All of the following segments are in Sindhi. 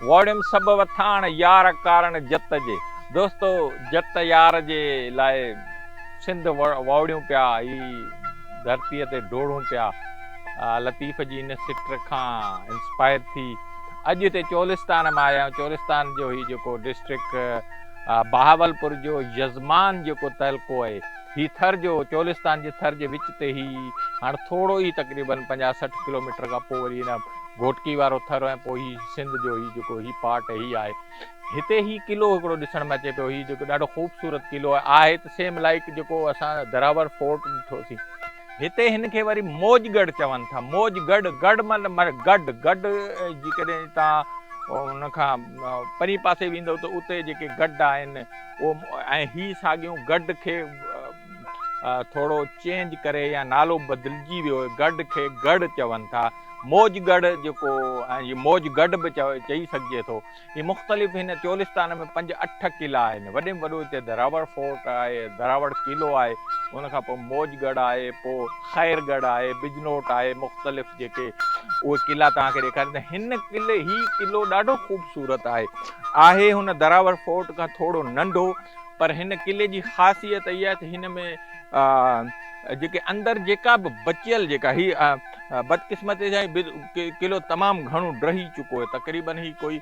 ووڙيم سڀ وٿاڻ، يار ڪارڻ جت جي. دوستو جت يار جي لاء سنڌ ووڙيون پيا، هي ڌرتيء تي ڊوڙون پيا. لطيف جي ان سٽ کان انسپائر ٿي اڄ هتي چولستان ۾ آيا آهيون. چولستان جو هي جيڪو ڊسٽرڪٽ بهاولپور جو يزمان جيڪو تعلقو آهي، هي ٿر جو چولستان جي ٿر جي وچ تي هي هاڻ ٿورو ئي تقريبن 50 60 ڪلوميٽر کان پوء وري هن گهوٽڪي وارو ٿر ۽ پوء هي سنڌ جو هي جيڪو هي پارٽ هي آهي. هتي هي قلعو هڪڙو ڏسڻ ۾ اچي پيو. هي جيڪو ڏاڍو خوبصورت قلعو آهي ته سيم لائيڪ جيڪو اسان دراوڙ فورٽ ڏٺوسين. هتي هن کي وري موج ڳڙهه چون ٿا. موج ڳڙهه، ڳڙهه معنيٰ گڍ، گڍ جيڪڏهن توهان ان کان پرين پاسي ويندؤ ته اتي جيڪي گڍ آهن اهو ۽ هي ساڳيون گڍ کي ٿورو چينج ڪري يا نالو بدلجي ويو گڍ کي ڳڙهه چون ٿا. موج ڳڙهه جيڪو ۽ موج گڍ به چئي سگهجي ٿو. هي مختلف هن چولستان ۾ پنج اٺ قلعا آهن. وڏي ۾ وڏو هتي دراوڙ فورٽ آهي، دراوڙ قلعو آهي، ان کان پوء موج ڳڙهه آهي، پوء خير ڳڙهه آهي، بجنوٽ آهي، مختلف جيڪي اهي قلعا توهان کي ڏيکارين ته هن قلعي هي قلعو ڏاڍو خوبصورت آهي. آهي هن دراوڙ فورٽ کان ٿورو ننڍو پر هن قلعي جي خاصيت اها آهي ته هن ۾ جيڪي اندر جيڪا به بچيل جيڪا هي بدقسمتي سان هي قلعو تمام گهڻو ڊهي چڪو آهي تقريبن هي ڪوئي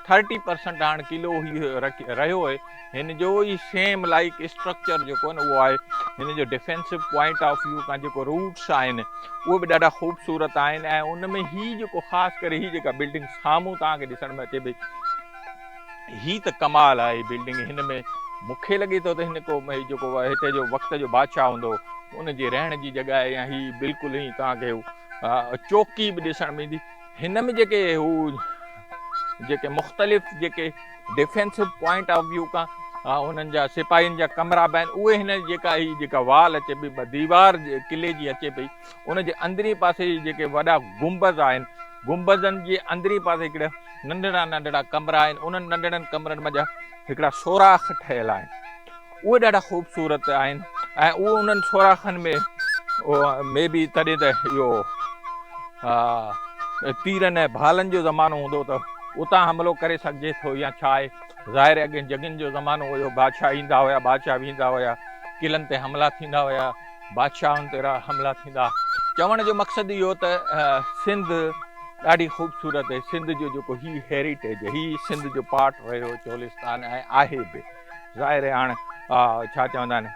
ٿرٽي پرسنٽ هاڻ قلعو هي رهيو آهي هن جو ئي سيم لائيڪ اسٽرڪچر جيڪو آهي نه اهو آهي هن جو ڊفينسو پوائنٽ آف ويو کان جيڪو روٽس آهن اهي به ڏاڍا خوبصورت آهن ۽ ان ۾ هي جيڪو خاص ڪري هي جيڪا بلڊنگ سامهون توهان کي ڏسڻ ۾ اچي پئي هي ته ڪمال آهي بلڊنگ هن ۾ مونکي لڳي ٿو ته هن ڪو هي جيڪو هتي جو وقت جو بادشاهه هوندو ان جي رهڻ جي جڳهه آهي يا هي بلڪل هي توهان کي چوڪي به ڏسڻ ۾ ايندي هن ۾ جيڪي هو جيڪي مختلف جيڪي ڊفينسو پوائنٽ آف ويو کان انهن جا سپاهين جا ڪمرا به آهن اهي هن جيڪا هي جيڪا وال اچي پئي ديوار قلعي جي اچي پئي ان جي اندرين پاسي جيڪي وڏا گنبذ آهن، گنبذن جي اندرين پاسي هڪڙا ننڍڙا ننڍڙا ڪمرا آهن، انهن ننڍڙن ڪمرن منجهان هڪڙا سوراخ ٺهيل آهن، اهي ڏاڍا خوبصورت آهن ۽ اهو انهن سوراخن ۾ مي بي تڏهن ته اهو تيرن ۽ ڀالن جو زمانو هوندو ته اتان حملو ڪري سگهجي ٿو يا ڇا آهي، ظاهر اڳين جڳين جو زمانو هيو، بادشاهه ايندا هيا، بادشاهه ويندا هيا، قلعن تي حملا ٿيندا هيا. بادشاهن تي حملا ٿيندا. چوڻ جو مقصد اهو ته سنڌ ڏاڍي خوبصورت آهي، سنڌ جو جيڪو هي هيريٽيج هي سنڌ جو پارٽ رهيو چولستان ۽ آهي به ظاهر آهي هاڻ ڇا چوندا آهن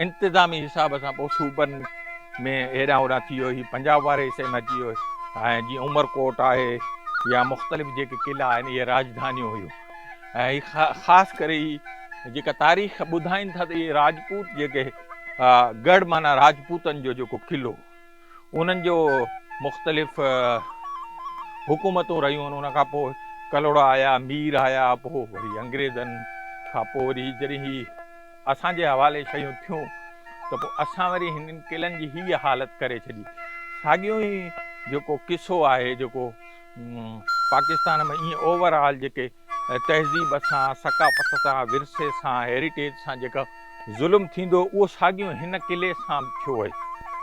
انتظامي حساب سان پوء صوبن ۾ هيڏانهن هوڏانهن ٿي ويو هي پنجاب واري حصي ۾ اچي ويو ۽ جيئن عمرڪوٽ آهي يا مختلف جيڪي قلعا آهن اهي راڄڌانيون هيون ۽ خاص ڪري هي جيڪا تاريخ ٻڌائين ٿا ته اهي راجپوت جيڪي ڳڙهه معنيٰ راجپوتن جو جيڪو قلعو انهن جو مختلف حڪومتون رهيون آهن ان کان پوء ڪلهوڙا آيا مير آيا پوء وري انگريزن کان پوء وري جڏهن هي اسان جي حوالي شيون ٿيون ته پوء اسان وري هنن قلعن جي هيء حالت ڪري ڇڏي ساڳيو ئي جيڪو قصو آهي جيڪو پاڪستان ۾ ائين اوور آل جيڪي تهذيب سان، ثقافت سان، ورثي سان، هيريٽيج سان جيڪا ظلم ٿيندو اهو ساڳيو هن قلعي سان به ٿيو آهي.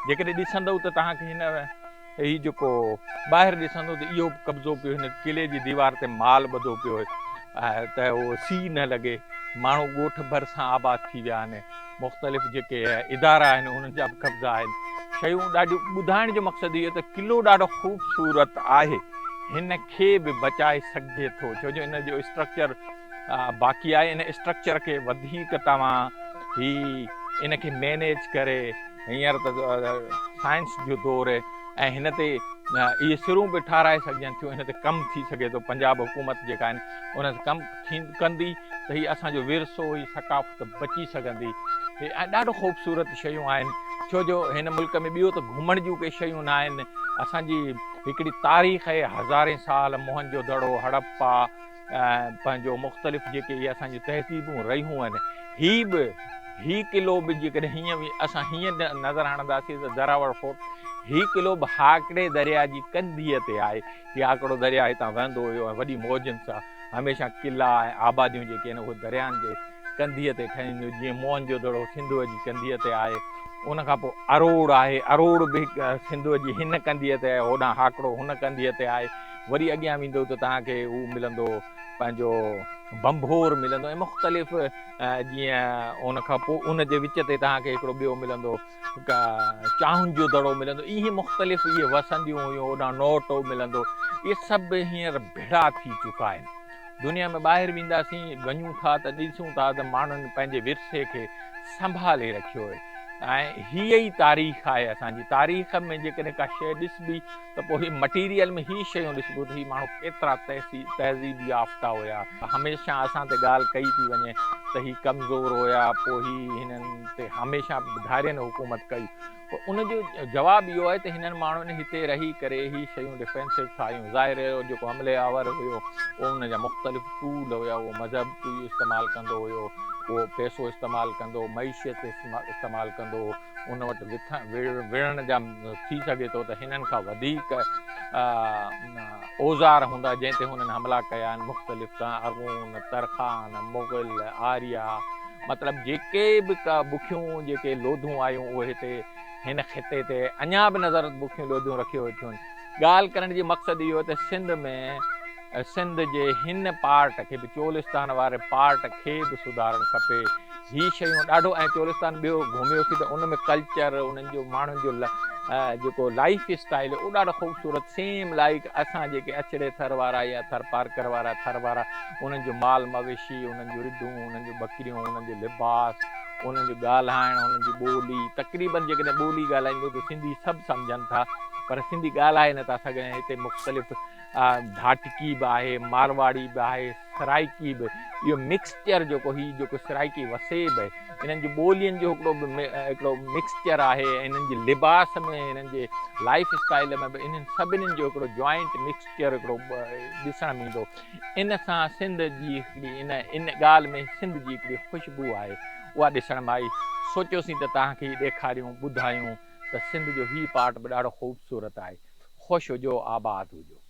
جيڪڏهن ڏسندؤ ته توهان کي هن هي جيڪو ٻاهر ڏسندو ته اهو به قبضو پيو هن قلعي جي ديوار تي مال ٻڌو پيو آهي ته اهو سي نه لڳي. ماڻهو ڳوٺ ڀرسان آباد ٿي ويا آهن. مختلف جيڪي ادارا آهن انهن جا به قبضا آهن. شيون ڏاڍيون ٻڌائڻ جو مقصد اهو ته قلعو ڏاڍو خوبصورت آهي هن کي به بچائي سگهجي ٿو ڇو جو ان جو اسٽرڪچر باقي آهي ان اسٽرڪچر کي وڌيڪ توهان هي ان کي مينيج ڪري هينئر ته سائنس جو دور آهي ۽ هن تي اهي سرون به ٺاهرائي سگهجن ٿيون هن تي ڪم ٿي سگهي ٿو پنجاب حڪومت جيڪا آهن ان تي ڪم ڪندي ته هي اسان جو ورثو هي ثقافت بچي سگهندي هي ۽ ڏاڍو خوبصورت شيون آهن ڇو جو هن ملڪ ۾ ٻيو ته گهمڻ جون ڪي شيون نه آهن اسان جي هڪڙي تاريخ آهي هزارين سال موهن جو دڙو هڙپا پنهنجو مختلف جيڪي اهي اسان جون تهذيبون رهيون آهن هي به هي قلعو به جيڪڏهن هيئن به اسان هيئن نظر هڻنداسين ته دراوڙ فورٽ هي قلعو به هاڪڙي درياء جي ڪنڌيء تي آهي. هي هاڪڙو درياء هتان وهندو هيو ۽ وڏي موجن سان هميشه قلعا ۽ آباديون جيڪي آهن اهي دريائن جي ڪنڌيء تي ٺهنديون جيئن موهن جو دڙو سنڌوء جي ڪنڌيء تي آهي. ان کان پوء اروڙ آهي، اروڙ به سنڌوء جي هن ڪنڌيء تي آهي، هوڏانهن هاڪڙو هن ڪنڌيء تي آهي. وري اڳيان ويندو ته توهان کي هو ملندو پنهنجو ڀنڀور ملندو ۽ مختلف جيئن ان کان پوء ان جي وچ تي توهان کي هڪڙو ٻيو ملندو چانهن جو دڙو ملندو اهي مختلف اهي وسنديون هيون هوڏانهن نوٽو ملندو اهي سڀ هينئر ڀيڙا ٿي چڪا آهن دنيا ۾ ٻاهر وينداسين وڃون ٿا ته ڏسون ٿا ته ماڻهن پنهنجي ورثي کي سنڀالي رکيو آهي ۽ هيء ئي تاريخ آهي اسان جي تاريخ ۾ جيڪڏهن ڪا شيء ڏسبي ته پوء هي مٽيريل ۾ هي شيون ڏسبو ته هي ماڻهو ڪيترا تهذيب يافته هيا. هميشه اسان تي ڳالهه ڪئي ٿي وڃي ته هي ڪمزور هيا پوء هي هنن تي هميشه ڌارين حڪومت ڪئي پوء ان جو جواب اهو آهي ته هنن ماڻهن هتي رهي ڪري هي شيون ڊفينسو ٺاهيون ظاهر هيو جيڪو حملي آور هيو اهو ان جا مختلف ٽول هيا اهو مذهب استعمال ڪندو هيو اهو پئسو استعمال ڪندو معيشت استعمال ڪندو هو ان وٽ وڙهڻ جا ٿي سگهي ٿو ته هنن کان وڌيڪ اوزار هوندا جنهن تي هنن حملا ڪيا آهن مختلف تان ارغون، ترخان، مغل، آريا مطلب جيڪي به ڪا بکيون جيڪي لوڌون آيون اهي هتي هن خطي تي اڃا به نظر بکيون لوڌيون رکيو ويٺيون آهن ڳالهه ڪرڻ جي مقصد اهو ته سنڌ ۾ سنڌ جي هن پارٽ کي به چولستان واري پارٽ کي به سڌارڻ کپي هي شيون ڏاڍو ۽ چولستان ٻيو گهميوسين ته ان ۾ ڪلچر انهن جو ماڻهن جو جيڪو لائف اسٽائل اهو ڏاڍو خوبصورت سيم لائڪ اسان جيڪي اڇڙي ٿر وارا يا ٿر پارڪر وارا ٿر وارا انهن جو مال مويشي انهن جون رڍون انهن جون ٻڪريون انهن جو لباس انهن جو ڳالهائڻ انهن جي ٻولي تقريبن جيڪڏهن ٻولي ڳالهائيندو ته سنڌي سڀ سمجهن ٿا پر سنڌي ڳالهائي نٿا سگهن هتي مختلف ڍاٽڪي به آهي، مارواڙي به آهي، سرائيڪي به، اهو مڪسچر جيڪو هي جيڪو سرائيڪي وسيب آهي انهن جي ٻولين جو هڪڙو به هڪڙو مڪسچر آهي ۽ انهن جي لباس ۾ انهن جي لائف اسٽائل ۾ به انهن سڀني جو هڪڙو جوائنٽ مڪسچر هڪڙو ڏسڻ ۾ ايندو ان سان سنڌ جي هڪڙي ان ان ڳالهه ۾ سنڌ جي هڪڙي خوشبو آهي اها ڏسڻ ۾ آئي سوچيوسين ته توهان کي هي ڏيکاريون ٻڌايون ته سنڌ جو هي پارٽ به ڏاڍو خوبصورت آهي. خوش هجو آباد هجو.